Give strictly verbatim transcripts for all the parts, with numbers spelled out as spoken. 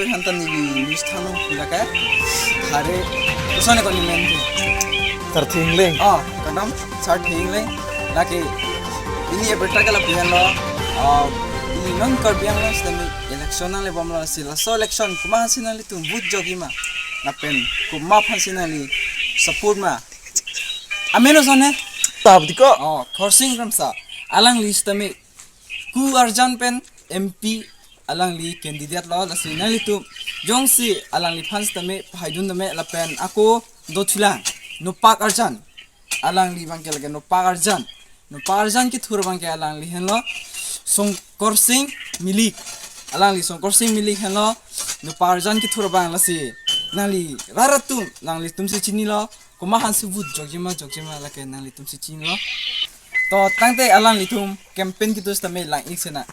Hanta neli news thanlo, lake thare, kosonne ko ni men ke. Tharthingleng. Oh, kadam, Tharthingleng. Lake, pini e berita ke lapu henlo, ah, pini non Karbi Anglong sitame election nanglebomlo, si laso election komat aphansi nanglitum vote jokji ma, lapen komat aphansi nangli support ma. Amen kosonne? Tab diko. Oh, Khorsing Kramsa. Alangli sitame ko arjan pen M P alangli candidate lo, lasi nanglitum jongsi alangliphan sitame pahaidun tame lapen ako dothulang, nopak arjan. Alangli abangke lake nopak arjan. Nopak arjan kethur abangke alangli henlo Songkorsing Milik. Alangli Songkorsing Milik henlo nopak arjan kethur abang, lasi nangli rat atum nanglitumsi chinilo, komat aphansi vote jokji ma, jokji ma, lake nanglitumsi chinilo. To tangte alanglitum campaign kedo sitame lang-ik sena.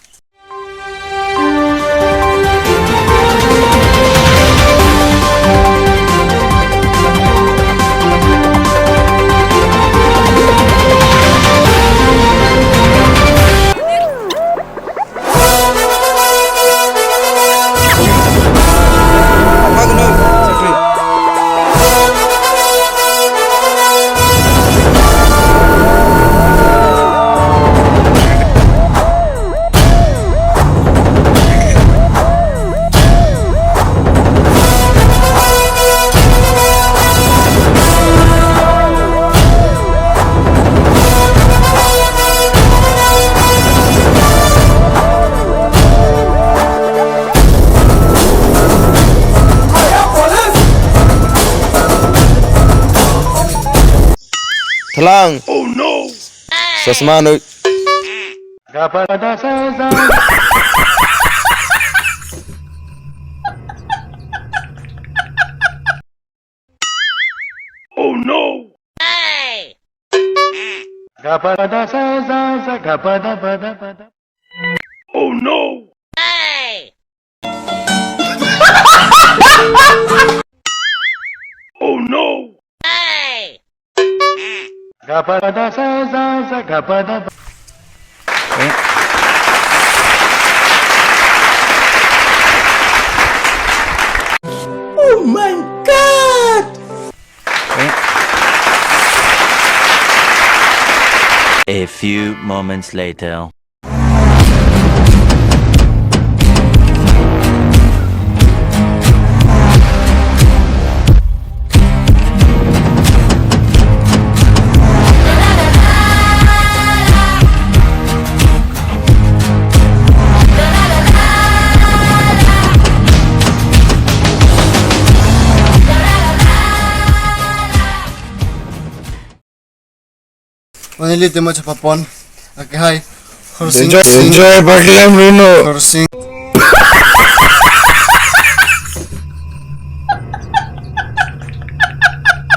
Thalang. Oh no. Sasmanu. Oh no. Oh no. Oh no. Oh my God! A few moments later. Only temo chapapon. Okay, hi. Khorsing, enjoy, Khorsing. Enjoy, Pakistan, Bruno. Khorsing.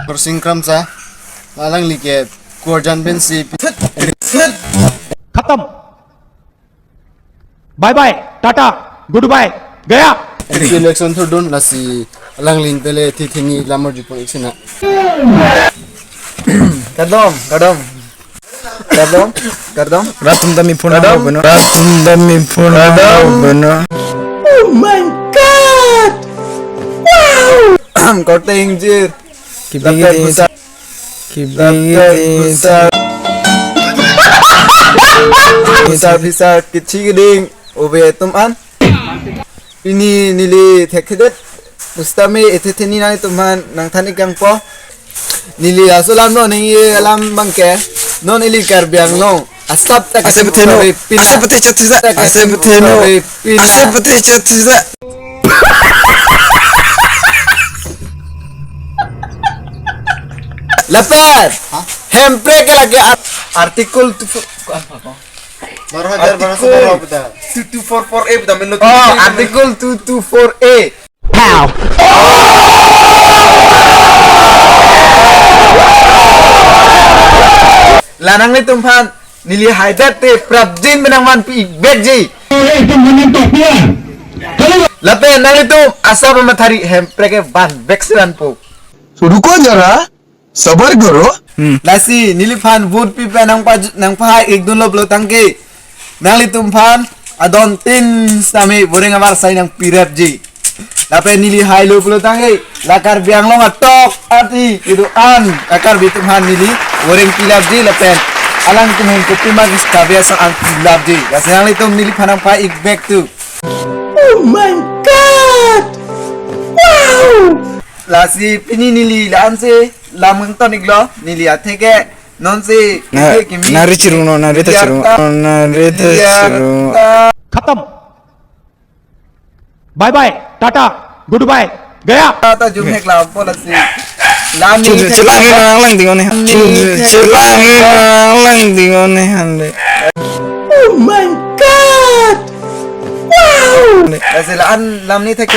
Khorsing Kramsa. Alangli ke ko arjan pensi. खत्म। Bye bye, tata, goodbye, gaya. M P election thurdun, lasi alangli tele thi thini lamar jupon iksina. Kardom, kardom. Kardom, kardom. Rat atum ta mi phone, kardom, beno. Rat atum ta mi phone, kardom, beno. Oh my God! Wow! Korte ingjir. Kibigi. Lapen de. Pusar. Kibigi. Lapen de. Pusar. Pusar, pusar, kichi kiding. Ove atum an. Pini neli thekthedet. Pusitame ethe theni nangtumphan nangthan-ik kangpo. Neli laso alam non ningje alam abangke. Non ili Karbi Anglong asap ta, asap kachepatheno. Asap pate chatisa. Asap kachepatheno. Asap pate chatisa. Lapen. Hah? Hemprek ke lake art-, Article two four, apa, apa? Baru hajar, baru Article seberapa dah? Two two four four A, betul, menurut. Oh, ini Article two two four A. Pow! La nanglitumphan neli haidet te prapjin benang vanpi-ik vekji. Lapen nanglitum asap mathari Hemprek ke vanvek si vanpo. So, ruko jara, sabar karo. Hmm. Lasi neliphan vote pipe nangpa, nangpahai-ikdunlo pulo tangte nanglitumphan adon tin sami boreng amar sai nangpirapji. Lapen neli hailo pulo tangte, la Karbi Anglong atok ati kedo-an a-Karbi atum aphan neli voreng pilapji lapen alangtum aphan kopima kis kabe asong ang pilapji. Lasi nanglitum neliphan nangpa-ik back to. Oh my God! Wow! Lasi pini neli la-ansi lam kangton-iklo, neli atheke nonsi Na, kekimi nari chirung no, nari ta chirung, yarta, nari ta yarta chirung. खत्म। Bye bye, tata, goodbye, गया। Tata jumhek la pola si. Lam ni Chil-, thek chelang la. Nang lang ding one. Ni Chil-, thek chelang la. Nang lang ding one hande. Oh my God! Wow! Lasi la-an lam ni thek.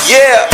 Yeah.